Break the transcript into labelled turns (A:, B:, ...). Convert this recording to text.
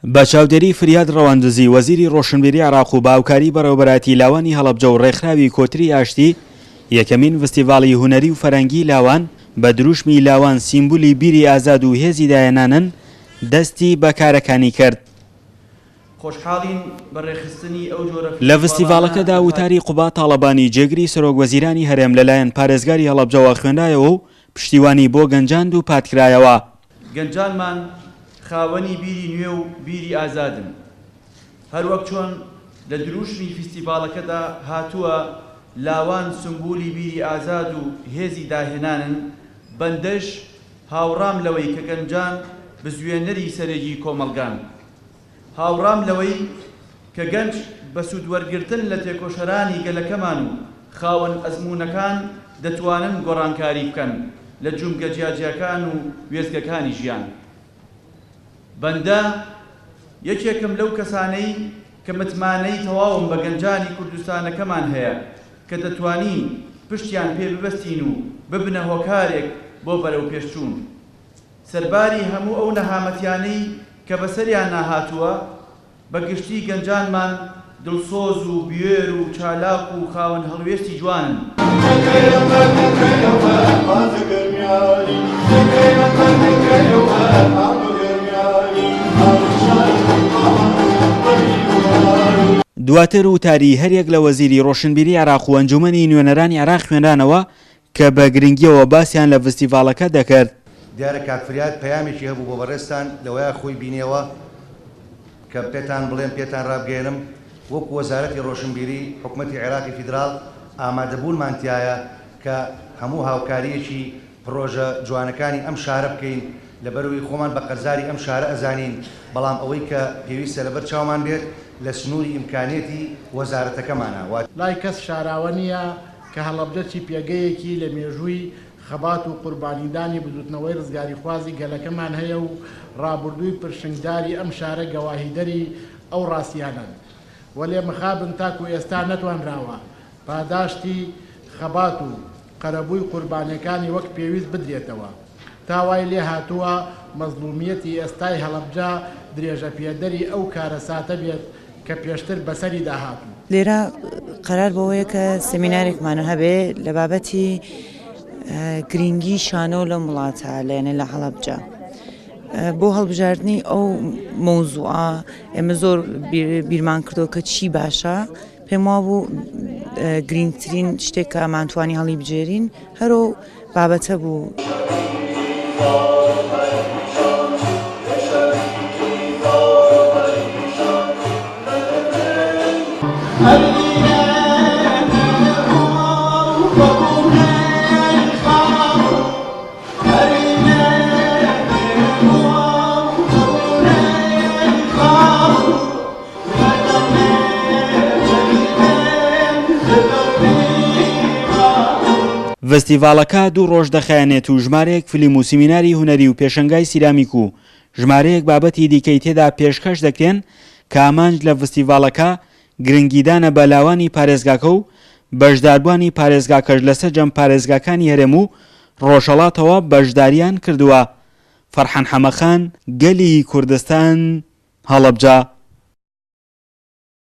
A: بە چاودێری فریاد ڕەواندزی وەزیری ڕۆشنبیری عێراق و بە هاوکاری بەڕێوەبەرایەتی لاوانی هەڵەبجە و ڕێکخراوی کۆتری ئاشتی، یەکەمین ڤستیڤاڵی هونەری و فەرهەنگی لاوان بە دروشمی لاوان سیمبولی بیری ئازاد و هێزی داهێنانن دەستی بە کارەکانی کرد.
B: خۆشحاڵین بە ڕێکخستنی ئەو جۆرە
A: لە
B: فیستیڤاڵانە
A: ڤستیڤاڵەکەدا
B: لە
A: وتاری قوباد تاڵەبانی جێگری سەرۆک وەزیرانی هەرێم لەلایەن پارێزگاری هەڵەبجەوە خوێنرایەوە و پشتیوانی بۆ گەنجان دووپاتکرایەوە.
B: گەنجانمان خاوەنی بیری نوێ و بیری ئازادن. هەروەک چۆن لە درووشمی فیستیڤاڵەکەدا هاتووە لاوان سمبولی بیری ئازاد و هێزی داهێنانن، بەندەش هاوڕام لەوەی کە گەنجان بزوێنەری سەرەکی کۆمەڵگان. هاوڕام لەوەی کە گەنج بە سوودوەرگرتن لە تێکۆشەرانی گەلەکەمان و خاوەن ئەزموونەکان دەتوانن گۆڕانکاری بکەن لە جومگە جیاجیاکان و وێستگەکانی ژیان. بەندە یەکێکم لەو کەسانەی کە متمانەی تەواوم بە گەنجانی کوردستانەکەمان هەیە کە دەتوانین پشتیان پێ ببەستین و ببنە هۆکارێک بۆ بەرەوپێشچوون. سەرباری هەموو ئەو نەهامەتیانەی کە بەسەریانا هاتووە، بە گشتی گەنجانمان دڵسۆز و بوێر و چالاک و خاوەن هەڵوێستی جوانن.
A: دواتر وتاری هەریەک لە وەزیری ڕۆشنبیری عێراق و ئەنجومەنی نوێنەرانی عێراق خوێنرانەوە کە بە گرنگییەوە باسیان لە ڤستیڤاڵەکە دەکرد.
C: دیارە کاک فریاد پەیامێکی هەبوو بۆ بەڕێزتان لەوەیا خۆی بینیەوە کە پێتان بڵێم پێتان ڕابگەیەنم وەکو وەزارەتی ڕۆشنبیری حکومەتی عێراقی فیدراڵ ئامادەبوونمان تیایە کە هەموو هاوکارییەکی پڕۆژە جوانەکانی ئەم شارە بکەین لەبەرئەوەی خۆمان بە قەرزاری ئەم شارە ئەزانین بەڵام ئەوەی کە پێویستە لەبەر چاومان بێت لە سنووری ئیمکانیەتی وەزارەتەکەمانە واتە.
D: لای کەس شاراوە نییە کە هەڵەبجە چی پێگەیەکی لە مێژووی خەبات و قوربانیدانی بزوتنەوەی ڕزگاریخوازی گەلەکەمان هەیە و ڕابوردووی پرشنگداری ئەم شارە گەواهیدەری ئەو ڕاستیانەن. وەلێ مخابن تاکو ئێستا نەتوانراوە پاداشتی خەبات و قەرەبووی قوربانیەکانی وەک پێویست بدرێتەوە. تا وای لێ هاتووە مەزڵومیەتی ئێستای هەڵەبجە درێژەپێدەری ئەو کارەساتە بێت کە پێشتر بەسەریدا هاتوو.
E: لێرە قەرار بەوەیە کە سمینارێکمان هەبێ لە بابەتی گرنگی شانۆ لەم وڵاتە لێنە لە هەڵەبجە. بۆ هەڵبژاردننی ئەو مەوزوعە ئێمە زۆر بیرمان کردەوە کە چی باشە پێم وابوو گرنگترین شتێک کە ئەمانتوانی هەڵی بژێرین هەرو بابەتە بوو.
A: ڤستیڤاڵەکە دوو ڕۆژ دەخایەنێت و ژمارەیەک فلیم و سیمیناری هونەری و پێشەنگای سیرامیک و ژمارەیەک بابەتی دیکەی تێدا پێشکەش دەکرێن کە ئامانج لە ڤستیڤاڵەکە گرنگیدانە بە لاوانی پارێزگاکە و بەشداربووانی پارێزگاکەش لە سەرجەم پارێزگاکانی هەرێم و ڕۆژهەڵاتەوە بەشداریان کردووە. فەرحان حەمەخان، گەلی کوردستان، هەڵەبجە.